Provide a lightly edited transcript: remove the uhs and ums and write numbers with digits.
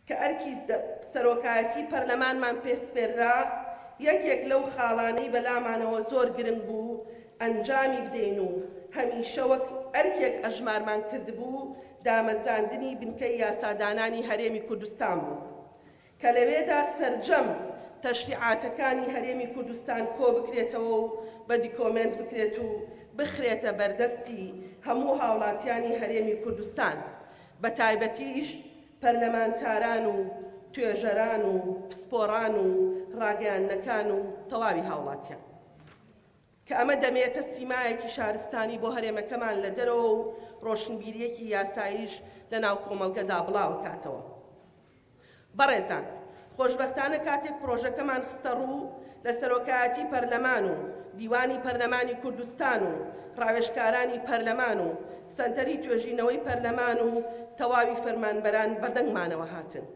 کە ئەرکی سەرۆکایەتی پەرلەمانمان پێ سپێررا، یەکێک لەو خاڵانەی بەلامانەوە زۆر گرنگ بوو ئەنجامی بدەین و هەمیشە وەک ئەرکێک ئەژمارمان کردبوو، دامەزراندنی بنکەی یاسادانانی هەرێمی کوردستان بوو کە لەوێدا سەرجەم تەشریعاتەکانی هەرێمی کوردستان کۆبکرێتەوە و بە دیکۆمێنت بکرێت و بخرێتە بەردەستی هەموو هاوڵاتیانی هەرێمی کوردستان بەتایبەتیش پەرلەمانتاران و توێژەران و پسپۆڕان و ڕاگەیاندنەکان و تەواوی هاوڵاتیان. کە ئەمە دەمێتە سیمایەکی شارستانی بۆ هەرێمەکەمان لە دەرەوە و ڕۆشنبیرییەکی یاساییش لە ناو کۆمەڵگەدا بڵاوەکاتەوە. بەڕێزان، خۆشبەختانە کاتێک پڕۆژەکەمان خستەڕوو، لە سەرۆکایەتی پەرلەمان و دیوانی پەرلەمانی کوردستان و ڕاوێژکارانی پەرلەمان و سەنتەری توێژینەوەی پەرلەمان و تەواوی فەرمانبەران بەدەنگمانەوە هاتن.